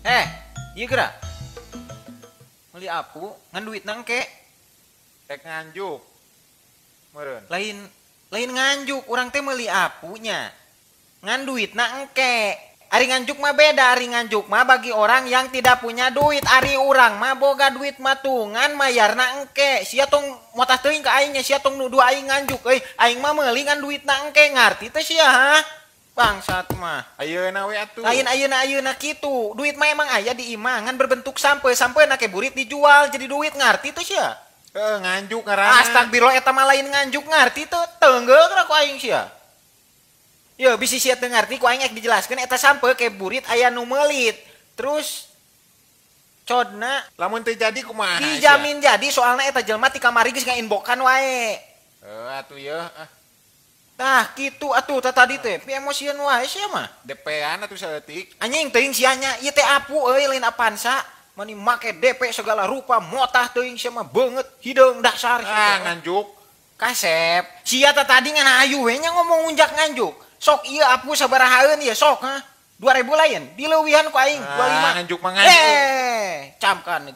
Eh, ieu geura. Meuli apu ngan duit nangke. Rek nganjuk. Meureun. Lain lain nganjuk, urang teh meuli apunya. Ngan duitna engke. Ari nganjuk mah beda, ari nganjuk mah bagi orang yang tidak punya duit. Ari urang mah boga duit matungan mayarna engke. Sia tong motah teuing ka aing nya, sia tong nuduh aing nganjuk euy. Aing mah meuli ngan duitna engke, ngarti teh sia ha? Bangsat mah. Ayeuna we atuh. Lain ayeuna ayeuna kitu. Duit mah emang aya di imah ngan berbentuk sampe, sampe ke burit dijual jadi duit, ngarti teh sia? Heeh, nganjuk ngaranna. Astagfirullah, eta mah lain nganjuk, ngarti teu? Tenggel geura ku aing sia. Yo, bisi sia teu ngarti ku aing ek dijelaskeun, eta sampe ke burit aya nu meulit. Terus codna Lamun teu jadi kumaha? Dijamin jadi, soalna eta jelema ti kamari geus ngainbokan wae. Heuh atuh yeuh ah. Tah kitu atuh tah tadi teh, pi emosian wae sia mah. DP-an atuh saeutik. Anjing teuing sia nya, ieu teh apu euy lain Avanza. Mani make DP segala rupa, motah teuing sia mah, beungeut hideung dasar sia Ah, teh. nganjuk. Kasep, sia teh tadi ngan hayu we nya ngomong unjak nganjuk. Sok ieu apu sabarahaeun ieu sok ha? 2000 lain, dileuwihan ku aing, Ah, 25. nganjuk mah nganjuk. Eh, camkan itu.